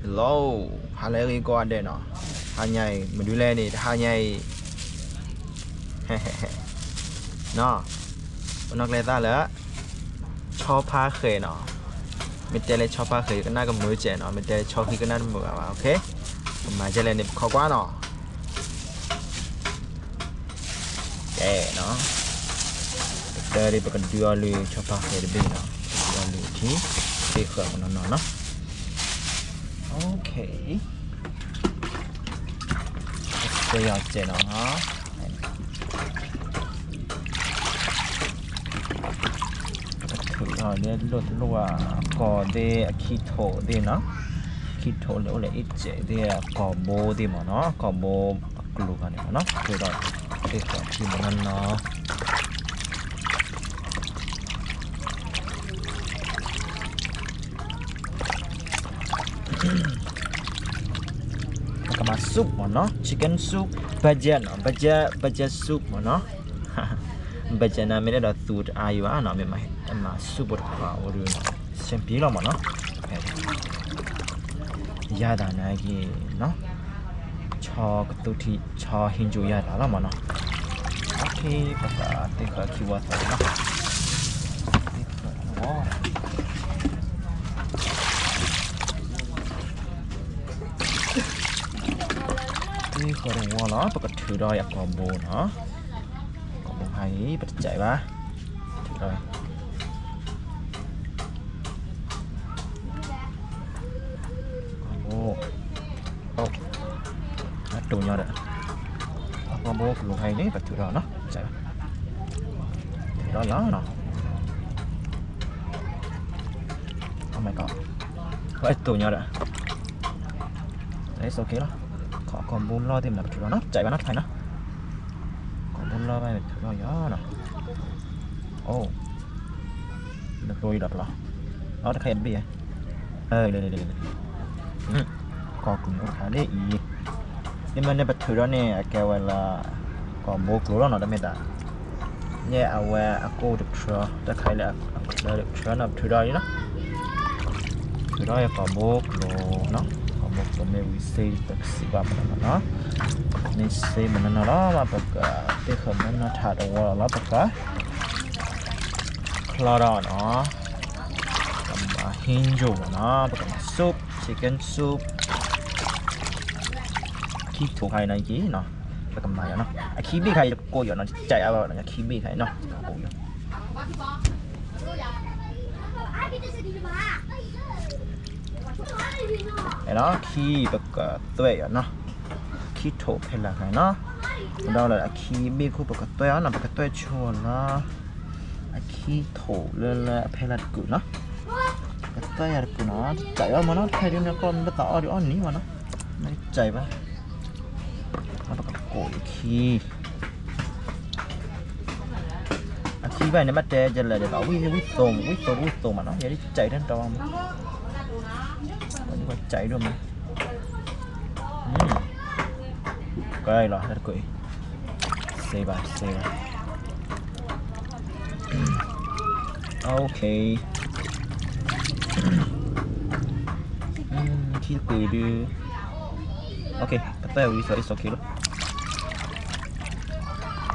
Hello, ဟါလၢအဂ့ၤကိးဂၤဒဲးနီၤ, ဟါညါအံၤ မနုၤလဲၣ်န့ၣ် တဟါညါအံၤ နီၤ, ပနီၣ်ကျဲသၣ်လၢ ဆီဖါဃဲၤနီၤ, မ့ၢ်တဲလၢဆီဖါဃဲၤ ကနၣ်ကမုာ်စဲးနီၤ, မ့ၢ်တဲလၢဆီဃံကနၣ်တမုာ်ဘၣ်ဘၣ်, OK, ပမၤဒ်လဲၣ်န့ၣ် ပခိးကွၢ်နီၤ. ကဲနီၤ, ပတၢ်ဒ်ပကဒုးအီၤလၢဆီဖါဃဲၤတဘ့ၣ်နီၤ, ပကဒုးအီၤလၢထံ, သ့ၣ်ဃၢၤမနီၢ်နီၢ်နီၤ, OK, ပသ့အီၤစဲးနီၤ. ပကထုးထီၣ်ဒ်လိၣ်တလိၣ်အကီၢ်သ့ၣ်အခံထိးသ့ၣ်နီၤ, ခံထိးလၢအိၣ်လၢအ့ၣ်စဲးသ့ၣ်အကီၢ်ဘိသ့ၣ်မ့ၢ်နီၤ, ကီၢ်ဘိအကျိၤခါန့ၣ်မ့ၢ်နီၤ, ထုးထီၣ်သ့ၣ်ဃၢၤထံမ့ၢ်နီၤနီၤ. ပကမၤ soup မ့ၢ်နီၤ, chicken soup, ဘၣ်ကဲနီၤ, ဘၣ်ကဲ, ဘၣ်ကဲ soup မ့ၢ်နီၤ, ဘၣ်ကဲန့ၣ် မ့ၢ်ဒ်သိးသူတအါယံၤဘၣ်နီၤ, မ့ၢ်မၤ soup ဖိတခါအိၣ်ဒီး စၢပံလီၤမ့ၢ်နီၤ, ယၤသးန့ၣ်က့ၤနီၤ, ဆီကသူထံ ဆီဟံးကၠူ ယၤသးလီၤမ့ၢ်နီၤ, OK, ပကသ့ၣ်ဃၢၤခံဝီသၢဝီလီၤ, သ့ၣ်ဃၢၤတဝီ သ့ၣ်ဃၢၤတဝီလီၤ, ပကထုးထီၣ်အကီၢ်ဘိနီၤ, ကီၢ်ဘိခါအံၤ ပတစဲးဘၣ်, ထုးထီၣ် ကီၢ်ဘိ, အတိၢ်ညီဒီး, အကီၢ်ဘိကလိၤခါအံၤန့ၣ် ပထုးထီၣ်နီၤ, ထုးထီၣ်လီၤနီၤ, Oh my god, အတိၢ်ညီဒီး It's okay လီၤ, ခီကီၢ်ဘိလီၢ်သ့ၣ်မနုၤပထုးထီၣ်နီၤ, စဲးဘၣ်နီၤတခါနီၤ, ကီၢ်ဘိလီၢ်ဘၣ်ပထုးထီၣ်ယီၤနီၤ, အိၣ် နကျိအံၤဒီးပလီၤ, အတခါအံၤတဘ့ၣ်, လၢလၢလၢလၢ, ကီၢ်ကျူၤန့ၣ်အိၣ်တခါလၢအံၤ, မ့မ့ၢ်န့ၣ်ပထုးထီၣ်န့ၣ် အကဲဝဲလၢ ကီၢ်ဘိကျိၤလီၤနီၤ, တမ့ၢ်သး ယဲအဝဲအကိၣ်တဖြၢ, တၢ်ခါအံၤလၢအချၢတဖြၢနီၤ, ပထုးထီၣ်အံၤနီၤ, ထုးထီၣ်အကီၢ်ဘိကျိၤနီၤ, ကီၢ်ဘိကျိၤမ့ၢ်ဝံၤစ့ ပကစံးဘၣ်မနီၤနီၤ, မ့ၢ်စ့မနီၤနီၤလီၤ ပကသ့ၣ်ဃၢၤမနီၤထးတဝီလီၤလီၤ ပက ချီထီၣ်နီၤ, ပကမၤဟံၣ်ယိၣ်မနီၤ, ပကမၤ soup, chicken soup, ခံထိးခါအံၤနီၤ, ပကမၤယီၤနီၤ, အခံဘ့ၣ်ခါအံၤတကိးယီၤနီၤ, တစဲးအါဘၣ်နီၤ, အခံဘ့ၣ်ခါအံၤနီၤ, တကိးယီၤ အဲၣ်နီၤ, ခံပကသွဲၣ်အီၤနီၤ, ခံထိးဖဲလၢ်ခါနီၤ, ဒီးလၢအခံဘ့ၣ်ခိၣ်ပကသွဲၣ်အီၤနီၤ, ပကသွဲၣ်ဆိလီၤ, အခံထိးလၢလၢအဖဲလၢ်တကုာ်နီၤ, ပကသွဲၣ်ယၤတကုာ်နီၤ, တစဲးအါမနီၤ, ဖဲဒ်န့ၣ်ကီၢ်မ့ၢ်ဘၣ်သးအီၣ်ဒုးအီၣ်နံၤမနီၤ, မ့ၢ်တစဲးဘၣ်, ပကကိးအခံ အခံဘၣ်န့ၣ် ဘၣ်တဲကလဲာ်ဒီး ဝံၣ်ဝံၣ်သိး ဝံၣ်သိးဝံၣ်သိးမးနီၤ, ယဲဒ်ကဲးတၢ်တဝီမး, ဝံၣ်ဝဲကဲးဒိၣ်မး, ကဲလီၤ တကိးအံၤ, စ့ဘၣ် စ့ဘၣ်, OK, ခံတကိးအံၤဒုး, OK, ပတဲဝံၤ it's okay လီၤ.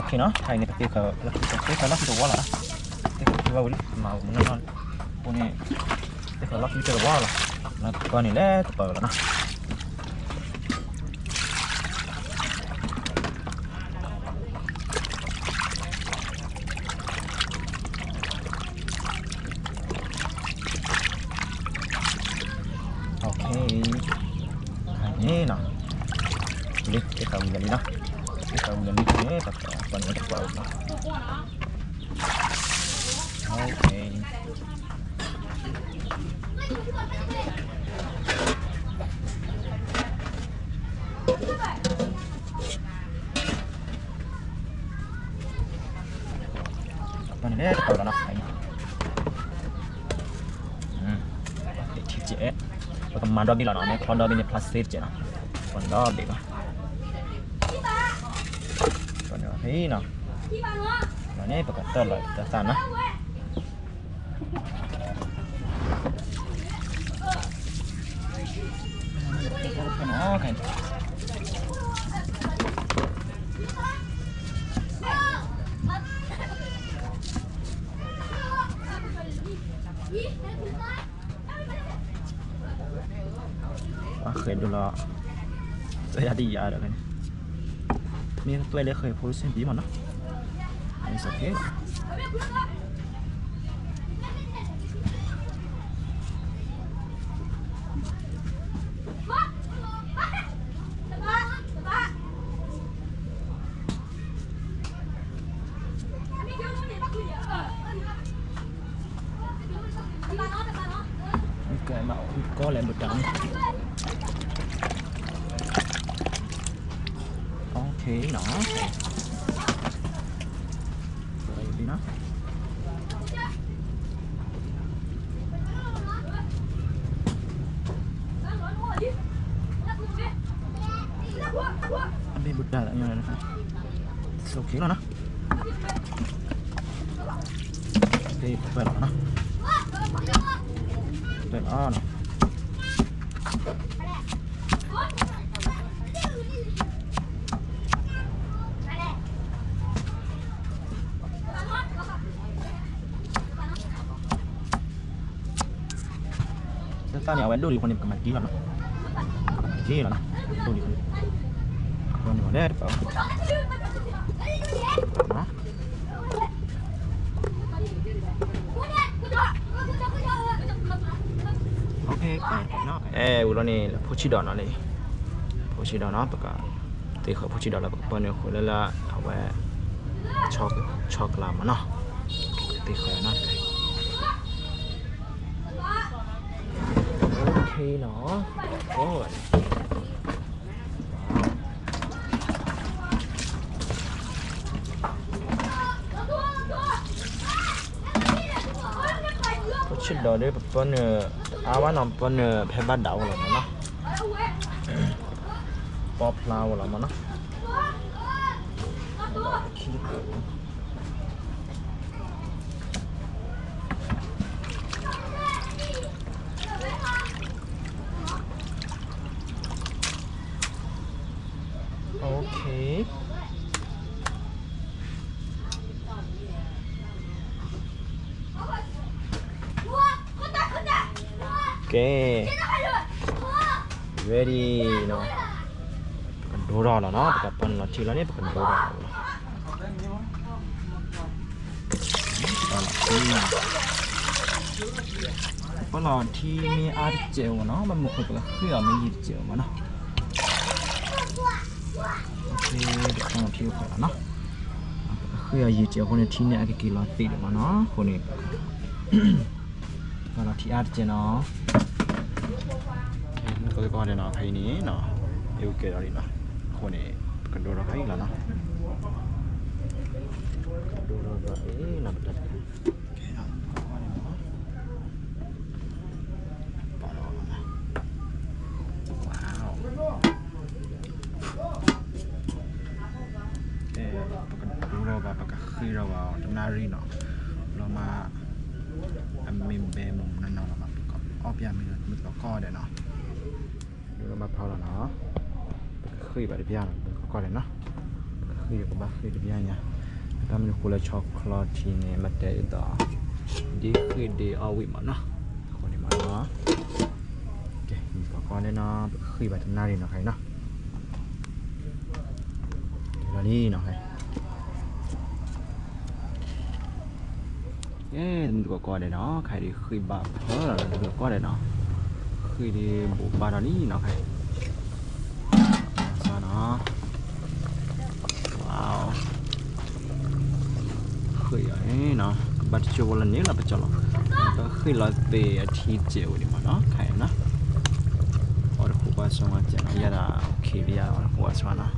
OK နီၤ, ခဲအံၤန့ၣ် ပသ့ၣ်ဃာ်လီၢ်ခံတဝီလီၤ, သ့ၣ်ဃာ်ခံဝီဝံၤလံ, မၤမနီၢ်နီၢ်, အဃိန့ၣ် သ့ၣ်ဃာ်လီၢ်ခံတဝီလီၤ, လၢကီၢ်န့ၣ်လဲၣ်တပၢၢ်လီၤနီၤ. OK, န့ၣ်နီၤ, လံ သ့ၣ်ဃာ်ဝံၤလီၤလံနီၤ, သ့ၣ်ဃာ်ဝံၤလီၤလံန့ၣ် ပကပာ်န့ၢ်တပၢၢ်လီၤနီၤ. OK, ပန့ၣ်လဲၣ်တပၢၢ်လီၤနီၤ, ထံကဲး, ပကမၤဒီဘ့ၣ်လီၤနီၤ, မ့ၢ်ချီဒီဘ့ၣ်န့ၣ် plastic တကဲးနီၤ, ပန့ၣ်ဒီဘ့ၣ်လီၤ, ပန့ၣ်လီၤဖဲနီၤ, ဒီးန့ၣ် ပကတၢၢ်လီၤတသၣ်နီၤ. အ တဖၣ်နီၤ ခဲအံၤ ပှၤဃဲၤဒိလီၤ သၢယၤတယၤဒီးဖဲန့ၣ် မ့ၢ်သွဲၣ်လၢဃဲၤဖိတဆ့ၣ်ဒံးမးနီၤ It's okay. ကဲမၤအီၣ်ကီၢ်လဲၤဘုတၢ်န့ၣ် OK နီၤ နီၤ အဘ့ၣ်ဘုတၢ်လၢညါန့ၣ် OK လီၤနီၤ ပှဲၤလီၤနီၤ တၢ်န့ၣ် အဝဲဒိၣ်လံဃိန့ၣ် ပကမၤတံၢ်လီၤနီၤ က့ၤလီၤနီၤ ဒိၣ်လံဃိန့ၣ် ဝဲန့ၣ်မၤလဲၣ်တပၤ အဲ ဝံၤလီၤန့ၣ် လၢဖိဆံးဒီးနီၤလံ ဖိဆံးဒီးနီၤ ပက သ့ၣ်ဃၢၤဖိဆံးဒီးလၢပကပၢနုာ်ဃုာ်လၢလၢ အဝဲ ဆီကလးမးနီၤ သ့ၣ်ဃၢၤနီၤ OK နီၤ ဖိဆံးဒီးဒီး ပပၢနုာ် အါဝဲနီၤ ပပၢနုာ်ဖဲဘၣ်ဒၣ်ဝဲလီၤမးနီၤ ပီဖျါဝဲလီၤမးနီၤ OK ကဲ ready နီၤ ပကဒိထီၣ်လီၤနီၤ ပကပၢနုာ်လီၤထံလီၤန့ၣ် ပကဒိထီၣ်လီၤ ပၢလီၤထံမ့ၢ်အါတစဲးဝဲနီၤ ဘၣ်မနုၤဃိ ပကဃ့အီၤမ့ၢ်ယံာ်တစဲးဝဲမးနီၤ ပၢလီၤထံအိၣ်ဖဲလီၤနီၤ ပကဃ့အီၤယံာ်တစဲးအဃိန့ၣ် ထံန့ၣ်အကက့ၤလီၤသ့ၣ်ဒံးမးနီၤ အဃိန့ၣ် ပၢလီၤထံအါတစဲးနီၤ မုၢ်ကီၢ်ကီၢ်န့ၣ်နီၤ ဖဲအံၤန့ၣ်နီၤ အ့ၣ်အိၣ်ကဲဒီးလံနီၤ အဃိန့ၣ် ပကဒိထီၣ်ဖဲအံၤလီၤနီၤ ဒိထီၣ်ဖဲအံၤနီၤ ပတၢ် ကဲနီၤ ပကကွၢ်န့ၣ်နီၤ ပာ်လီၤနီၤ wow ကဲ ပကဒိထီၣ်ဘၣ် ပကဃ့ထီၣ်ဘၣ်အီၤတနၣ်ရံၣ်နီၤ ဘျီမး အမ့ၢ်ဘဲမုၢ်မနၤနီၤလီၤမး ပကအီၣ်ပျၢ်မ့ၢ်လၢမုၢ်ကီၢ်ကီၢ်ဒဲးနီၤ ဒိထီၣ်ဘၣ်ဖျါလီၤနီၤ ပကဃ့ဘၣ်တပျၢ်နီၤ မုၢ်ကီၢ်ကီၢ်ဒဲးနီၤ ပကဃ့ကဘၣ်ဃ့တပျၢ်ညါ တၢ်မနုၤဃိလၢဆီချီထံန့ၣ် မ့ၢ်တဲဒ်သိး ဒ့ဃ့ၢ်ဒ့အီၣ်ဝံၣ်မးနီၤ အဃိန့ၣ်မးနီၤ ကဲ မုၢ်ကီၢ်ကီၢ်ဒဲးနီၤ ပကဃ့ဘၣ်တနၣ်ရံၣ်နီၤ ခဲအံၤနီၤ လီၤလံနီၤ ခဲ ကဲ တမုၢ်ကီၢ်ကီၢ်ဒဲးနီၤ ခဲအံၤဒုးဃ့ဘၣ်ဖျါလီၤ တမုၢ်ကီၢ်ကီၢ်ဒဲးနီၤ ဃ့ဒုးဘိးဘၣ်ဒီးလံနီၤ ခဲအံၤ စၢ်နီၤ wow ဃ့အီၤန့ၣ်နီၤ ကဘၣ်တကၠိဖိလၢန့ၣ်လီၤ ပကၠီလီၤ ပဃ့လီၤသ့ၣ်အထံစဲးဝဲဒံးမးနီၤ ခဲအံၤနီၤ အီၣ်တဃူဘၣ်ဆိမးစဲးနီၤ ယၤဒၣ် OK လံယၤ အီၣ်တဃူဘၣ်ဆိနီၤ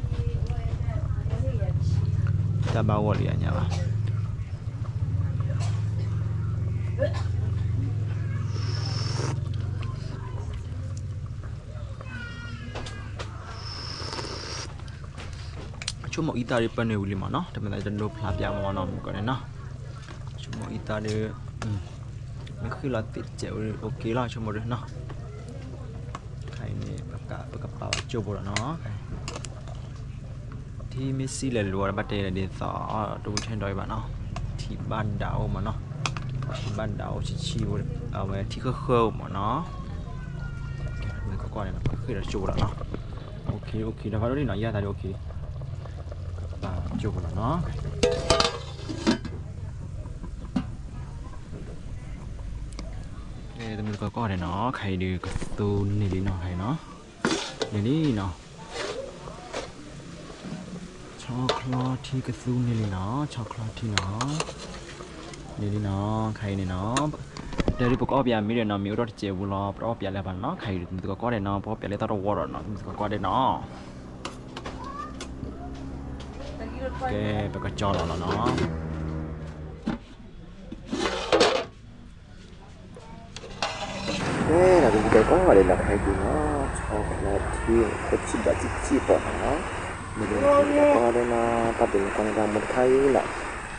တၢ်ဘၣ်ဂီၢ်လံအညါဘၣ် အဆိကမိၣ်အံသၣ်ဒ် ပၢနုာ်ဝံၤလံမးနီၤ တမ့ၢ်သးတဒိဖျါပျၢ်မးနီၤ မုၢ်ကီၢ်န့ၣ်နီၤ အဆိကမိၣ်အံသၣ်ဒ် မ့ၢ်ဃ့လီၤသ့ၣ်တစဲးဝဲ OK လီၤ အဆိကမိၣ်ဒ်နီၤ ခဲအံၤန့ၣ် ပ ပကပာ်ဘၣ်ကၠိဖိလီၤနီၤ. ထံမ့ၢ်ဆံးလဲၤလိၤဒီး ဘၣ်တဲလၢဒ်သိး တဝံထဲဒီးအံၤဘၣ်နီၤ. ထံဘၣ်ဒၣ်အိၣ်မးနီၤ. ထံဘၣ်ဒၣ်အိၣ်ဆံးဆံးဖိ, အဝဲထံဃၢဃၢအိၣ်မးနီၤ. မ့ၢ်ကီၢ်ကီၢ်န့ၣ် ပဃ့ဒီးကၠိဖိလီၤနီၤ. အိၣ်ခ့ အိၣ်ခ့ ဒီးဖးဒိၣ်လံနီၤ, ယၤသးဒ်အိၣ်ခ့, ကပာ်ကၠိဖိလီၤနီၤ. တမုၢ်သကိးကီၢ်န့ၣ်နီၤ, ခဲအံၤဒုးကသူန့ၢ်လံနီၤ, ခဲအံၤနီၤ, န့ၢ်လံနီၤ. ဆီချီထံကသူန့ၢ်လံနီၤ, ဆီချီထံနီၤ, န့ၢ်လံနီၤ, ခဲအံၤန့ၣ်နီၤ. တဲဒုးပကအီၣ်ပၠးမ့ၢ်ဒီးနီၤ, မ့ၢ်အိၣ်ထီၣ်တစဲးပူၤလီၤ, ပတအီၣ်ပၠးလၢၤဘၣ်နီၤ, ခဲအံၤတမုၢ်သကိးကီၢ်န့ၣ်နီၤ, ပအီၣ်ပၠးလၢသီတဝီဒီးနီၤ, တမုၢ်သကိးကီၢ်ဒဲးနီၤ. ကဲ, ပကကၠီလီၤလီၤနီၤ. ကဲ, ဒီးပကကီၢ်ဒဲးလီၤ, ခဲအံၤဒုးနီၤ, ဆီချီထံန့ၣ် ကဆံးဘၣ်ဆံးဆံးဖိနီၤ. မ့ၢ်ဒ်န့ၣ် ပကီၢ်ဒဲးနီၤ, ပၢ်ပနံၤကီၢ်န့ၣ် တၢ်မူတခါအံၤနီၤ,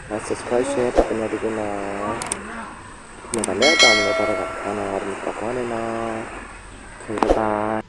like, subscribe, share ပၢ်ပနံၤဒုးနီၤ. မ့ၢ်ပှၤလၢတၢ်မူလၢတၢ်တဂၤတခါနီၤ, ပမ့ၢ်ပှၤကီၢ်ဒဲးနီၤ. ခဲအံၤ bye bye.